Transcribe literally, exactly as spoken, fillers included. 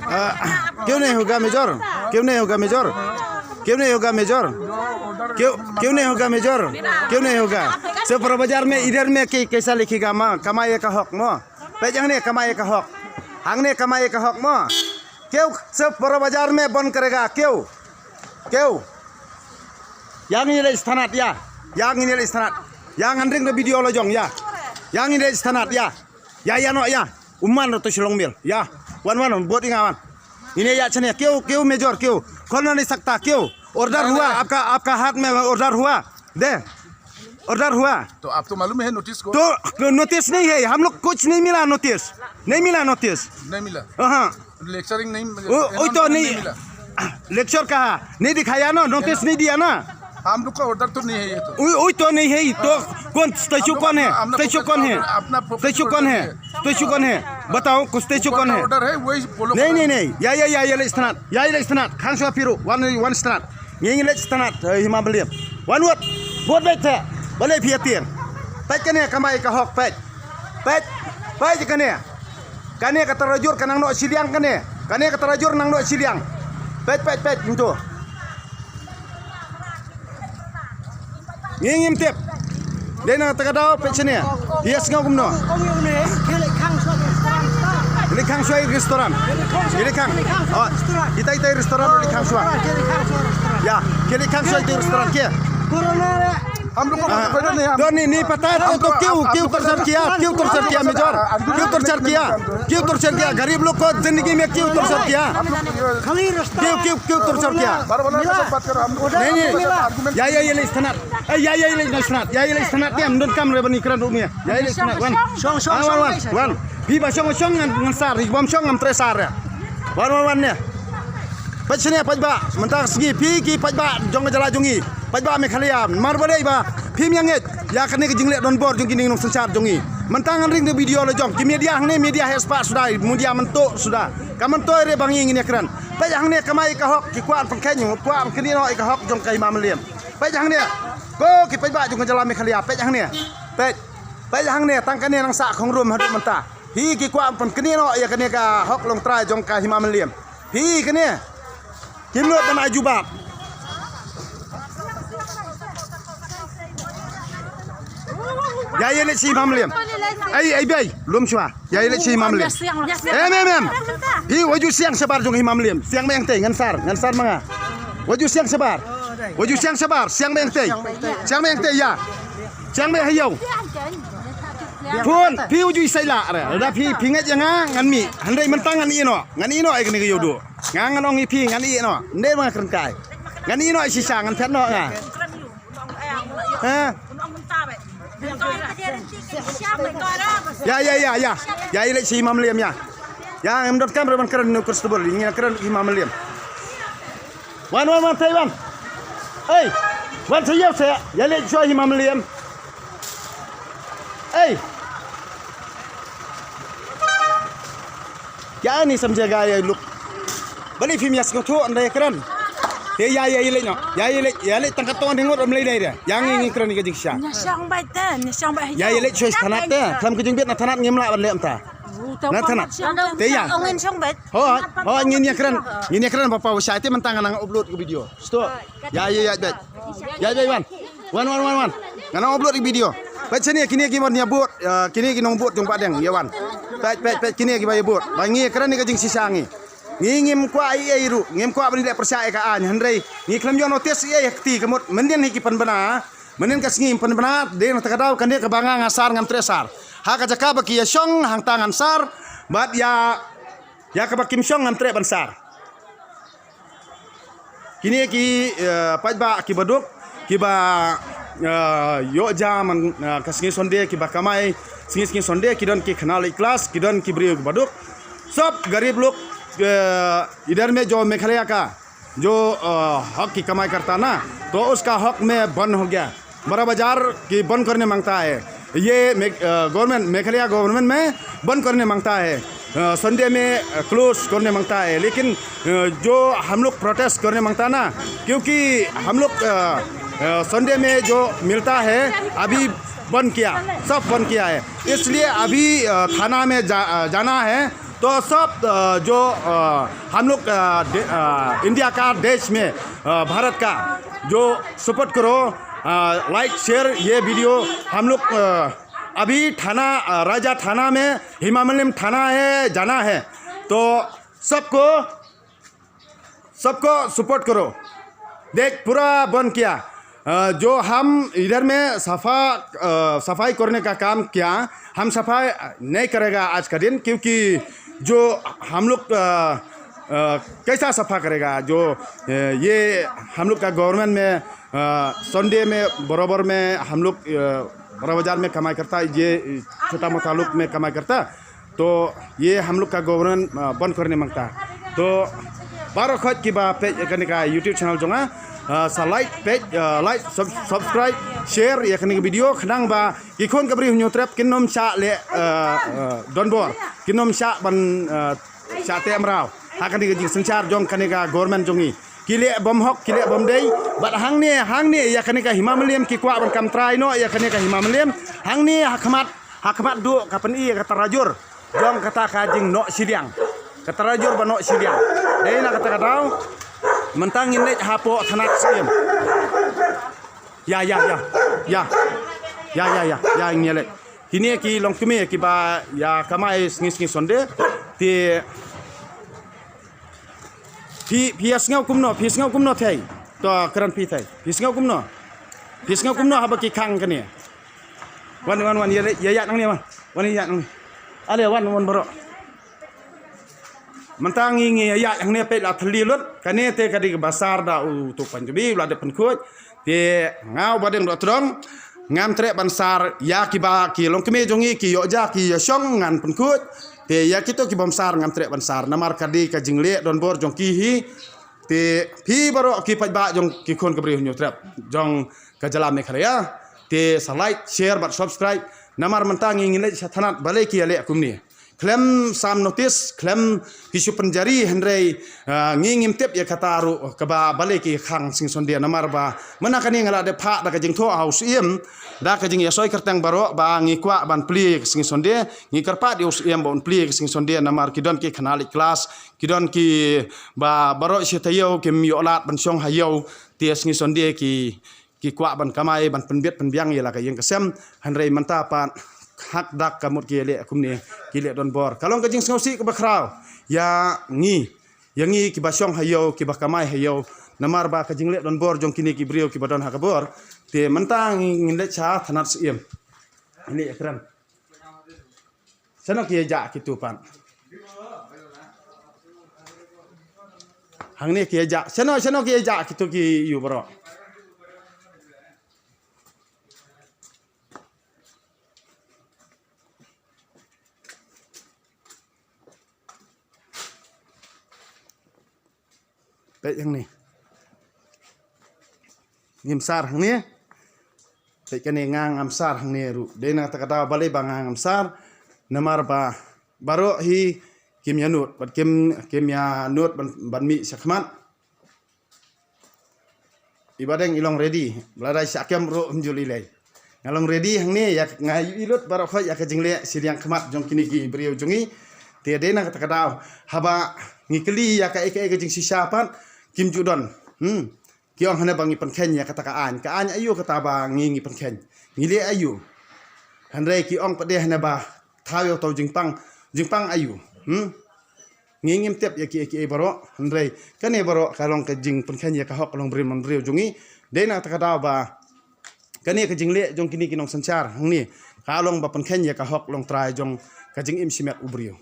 अ, क्यों नहीं होगा मेजर? क्यों नहीं होगा मेजर? क्यों नहीं होगा मेजर? क्यों, क्यों नहीं होगा मेजर? क्यों नहीं होगा? सिर्फ बड़ा बाजार में, इधर में कै-, कैसा लिखेगा माँ? कमाई का हक माँ। Peit hangne कमाई का हक. Hangne कमाई का हक mo. क्यों सब बड़ा बाजार में बंद करेगा? क्यों? क्यों? Ïa ngin ïaleit sha thanat ïa. Ïa ngin ïaleit sha thanat. Ïa ngan ring da video la jong ïa. Ïa ngin ïaleit sha thanat ïa. Ïa ïa noh ïa. Umman to Shillong Mill. ïa. Wan wan wan bot ïa nga wan. Ngin ïa ïa shane. क्यों क्यों मेजर क्यों? कौन नहीं सकता क्यों? Order हुआ आपका, आपका हाथ में order हुआ. दे. Order हुआ. तो आपको मालूम है नोटिस को? तो, तो नोटिस नहीं है, हम लोग कुछ नहीं मिला नोटिस. नहीं मिला नोटिस. नहीं मिला. हाँ. लेक्चरिंग नहीं मिला. वो, वो तो नहीं. लेक्चर कहा? नहीं दिखाया ना, नोटिस नहीं दिया ना. हम लोग का ऑर्डर तो नहीं है ये तो. वो, वो तो नहीं है. तो कौन स्टैचू कौन है? स्टैचू कौन है? स्टैचू कौन है? स्टैचू कौन है? बताओ, कुछ स्टैचू कौन है? ऑर्डर है, वही फॉलो. नहीं नहीं नहीं. ïa ïa ïa ïa leit sha thanat. ïa ïa leit sha thanat. Khang sha phi ruh. Wan wan sha thanat. Ngi ngi leit sha thanat, eh, Hima Mylliem. Wan wat. Bud beit te. Balei phi ïatir? Peit kane kamai ka hok peit. Peit. Peit kane. Kane ka tarajur ka nang noh shiliang kane. Kane ka tarajur nang noh shiliang. Peit peit peit nto. Ngi ngim tip. Dei na kata ka daw peit shane. Ïa sngew kumno. Ki leit khang shuwa restaurant. Ki leit khang. Oh, kita kita restaurant ki leit khang shuwa. ïa, ki leit khang shuwa ïa ki restaurant ki. हम लोग को Ah, पता नहीं, हम don ni ni pata है तो क्यों क्यों torture किया? क्यों torture किया मेजर? क्यों torture किया? क्यों torture किया? गरीब लोग को जिंदगी में क्यों torture किया? क्यों क्यों क्यों torture किया? बार बार बात कर रहा हम लोग. नहीं नहीं. ïa ïa ïa leit sha thanat. Eh, ïa ïa ïa leit sha thanat. ïa ïa leit sha thanat. Em don kam re ban ïakren ruh ïa. ïa ïa leit sha thanat wan. Shong shong wan wan wan. Phi ba shong shong ngan ngan sar, phi bym shong ngam trei sar. wan wan wan ne. Peit shane paidbah, mynta ka sngi phi ki paidbah jong ka jylla jong ngi, paidbah Meghalaya, mar ba dei ba phim ïa ngeit ïa kane ka jingleh donbor jong ki nongshong synshar jong ngi. Mynta ngan ring da video la jong ki media hangne, media heh spah suda, media mynta suda. Ka mynta re ba ngi ngin ïakren. Peit hangne kamai ka hok ki kwah pynkheiñ, kwah pynkynnoh ïa ka hok jong ka Hima Mylliem. Peit hangne. Ko ki paidbah jong ka jylla Meghalaya, peit hangne. Peit. Peit hangne tang kane nang sah khongrum haduh mynta. Hi ki kwah pynkynnoh ïa kane ka hok longtrai jong ka Hima Mylliem. Hi kane. Kim lut ban ai jubab. ïa ïa leit sha Hima Mylliem. Ai ai bei lum shuwa. ïa ïa leit sha Hima Mylliem. Em em em. Hi waju siang shabar jong Hima Mylliem. Siang ba ïeng tei ngan sar, ngan sar ma nga. Waju siang shabar. Waju siang shabar, siang ba ïeng tei. Siang ba ïeng tei ïa. Siang ba ïeng tei ïa. Pun, phi u ju isai lah re. Lada phi phi ngeit ïa nga ngan mih. Hynrei mynta ngan ïeh noh. Ngan ïeh noh ïa kane ka ïew duh. Nga ngan ong ïa phi ngan ïeh noh. Ym dei ba nga kren kai. Ngan ïeh noh ïa shisha ngan phet noh nga. Ha? Ïa ïa ïa ïa. Ïa ïa leit sha Hima Mylliem ïa. Ïa ngam donkam re ban kren na constable, ngi kren Hima Mylliem. Wan wan wan tei wan. Ei. Wan sa ïa sa ïa leit sha Hima Mylliem. Ei. Ïa ni sam jaga ïa luk. Balei phim ïa sngewthuh ynda ïa kren. Te ïa ïa ïa leit noh. Ïa ïa leit ïa leit tang katto ngi ngut ym lei dei de. Ïa ngi ngi kren ïa ka jingshisha. Ïa ïa leit shuwa sha thanat te. Khlem ka jingbit na thanat ngim lah ban leh mynta. Na thanat. Te ïa. Hooid hooid ngin ïa kren. Ngin ïa kren ba paw shai te mynta nga nang upload ka video. Stop. Ïa ïa ïa beit. Ïa beit wan. Wan wan wan wan. Nga nang upload ïa video. Peit shane kine ki mon ïa bud, kine ki nongbud jong Bahdeng ïa wan. Peit peit peit kine ki ba ïa bud. Ba ngi kren ïa ka jingshisha ngi. Ngi ngim kwah ei ei ruh, ngim kwah ban leh pyrshah ïa ka aiñ hynrei ngi khlem ïoh notice ei ei ha kti ka mut mynnin hi ki pynbna. Mynnin ka sngi pynbna dei na ta ka daw kane kaba nga nga sar ngam treh sar. Ha ka jaka ba ki ïa shong hangta ngan sar bad ïa ïa kaba kim shong ngam treh ban sar. Kine ki, eh, paidbah kiba duk kiba, eh, ïoh ja man, eh, ka sngi Sunday kiba kamai sngi sngi Sunday ki don ki khynnah leit klas ki don ki briew kiba duk. सब गरीब लोग, eh, इधर में जो मेघालय का जो, eh, हक की कमाई करता ना तो उसका हक में बंद हो गया। बड़ा बाजार की बंद करने मांगता है। ये मे-, अ, गवर्नमेंट, मेघालय गवर्नमेंट में बंद करने मांगता है। अ, संडे में, अ, क्लोज करने मांगता है। लेकिन, अ, जो हम लोग प्रोटेस्ट करने मांगता ना, क्योंकि हम लोग, अ, अ, संडे में जो मिलता है, अभी बंद किया, सब बंद किया है। इसलिए अभी, अ, थाना में जा, अ, जाना है। तो सब, अ, जो, अ, हम लोग, अ, दे-, अ, इंडिया का देश में, अ, भारत का जो सपोर्ट करो, अ, लाइक, शेयर, ये वीडियो हम लोग, अ, अभी थाना, अ, राजा थाना में, हिमामलिम थाना है, जाना है। तो सबको सबको सपोर्ट करो। देख, पूरा बंद किया। अ, जो हम इधर में सफा, अ, सफाई करने का काम किया, हम सफाई नहीं करेगा आज का दिन, क्योंकि जो हम लोग, अ, अ, कैसा सफा करेगा? जो, अ, ये हम लोग का गवर्नमेंट में, अ, संडे में बराबर में हम लोग, अ, बड़ा बाजार में कमाई करता, ये छोटा मोटा लोग में कमाई करता। तो ये हम लोग का गवर्नमेंट, अ, बंद करने मांगता। तो बारो khot kiba peit ïa kane ka YouTube channel jong nga, अ, sa like, peit, अ, like, sub-, subscribe, share ïa kane ka video khnang ba ki khun ka Bri Hynñiewtrep kin ym shah leh, अ, अ, donbor, kin ym shah ban, अ, shah teh mraw ha kane ka jingsynshar jong kane ka gवर्नमेंट jong ngi. Ki leh bym hok, ki leh bym dei. Bad hangne, hangne ïa kane ka Hima Mylliem ki kwah ban kam trai noh ïa kane ka Hima Mylliem. Hangne ha khmat, ha khmat duh ka pyni ïa ka tarajur jong kata ka jingnoh shiliang. Ka tarajur ba noh shiliang. Dei na kata ka daw mynta ngin leit hapoh thanat Syiem. Ïa, ïa, ïa. Ïa. Ïa, ïa, ïa. Ïa, ngin ïa leit. Kine ki longkmie kiba ïa kamai sngi sngi Sunday. Te phi, phi ïa sngew kumno, phi sngew kumno thei? To kren phi thei. Phi sngew kumno? Phi sngew kumno haba ki khang kane? Wan, wan, wan, ïa, ïa, ïa nangne, wan. Wan, ïa nangne. Ale, wan, wan baroh. Mynta ngi, ngi ïa hangne peit la thylli lut. Kane te ka dei kaba sar da uto u Punjabi, u la dep pynkhuid. Te nga u Bahdeng Dohtdong ngam treh ban sar, ïa kiba ki longkmie jong ngi ki ïoh ja ki ïa shong ngan pynkhuid. Te ïa kito ki bym sar ngam treh ban sar namar ka dei ka jingleh donbor jong ki hi. Te phi baroh ki paidbah jong ki khun ka Bri Hynñiewtrep jong ka jylla Meghalaya, te sa like, share bad subscribe. Namar mynta ngi ngin leit sha thanat balei ki ïa leh kumne. Khlem sam notice, khlem ki shu pynjari, hynrei, ah, ngi ngim tip ïa kata ruh kaba balei ki khang sngi Sunday namar ba mynta kane nga la dep phah da ka jingthoh ha u Syiem, da ka jingïasoi kyrteng baroh ba ngi kwah ban plie ïa ka sngi Sunday, ngi kyrpad ïa u Syiem ba un plie ïa ka sngi Sunday namar ki don ki khynnah leit klas, ki don kiba baroh shi taïew kim ïoh lad ban shong ha ïew, te ïa sngi Sunday ki ki kwah ban kamai ban pynbit pynbiang ïa la ka ïing ka sem, hynrei mynta pat hak dak ka mut ki leh kumne, ki leh donbor. Ka long ka jingsngewsih kaba khraw ïa ngi, ïa ngi kiba shong ha ïew, kiba kamai ha ïew, namar ba ka jingleh donbor jong kine ki briew kiba don ha ka bor. Te mynta ngi, ngin leit sha thanat Syiem. Ini ïa kren. Shano ki ïa jah kito pat? Hangne ki ïa jah. Shano, shano ki ïa jah kito ki ïew baroh? Peit hangne. Ngim sar hangne. Peit kane nga ngam sar hangne ruh. Dei na kata ka daw balei ba nga ngam sar. Namar ba baroh hi kim ïa nud. Bad kim, kim ïa nud ban, ban mih shakhmat. I Bahdeng i long ready. Ba la dei shah kem ruh ym ju lei lei. Nga long ready hangne ïa nga ïohi lut baroh khoit ïa ka jingleh shiliang khmat jong kine ki briew jong ngi. Te dei na kata ka daw haba ngi kylli ïa kaei kaei ka jingshisha pat kim ju don. Hmm. Ki ong hane ba ngi pynkheiñ ïa kata ka aiñ. Ka aiñ aïu kata ba ngi ngi pynkheiñ? Ngi leh aïu? Hynrei ki ong pat de hane ba thaw ïa uto u jingpang. Jingpang aïu? Hmm. Ngi ngim tip ïa kiei kiei baroh, hynrei kane baroh ka long ka jingpynkheiñ ïa ka hok longbriew manbriew jong ngi. Dei na kata ka daw ba kane ka jingleh jong kine ki nongsynshar hangne ka long ba pynkheiñ ïa ka hok longtrai jong ka jingim shimet u briew.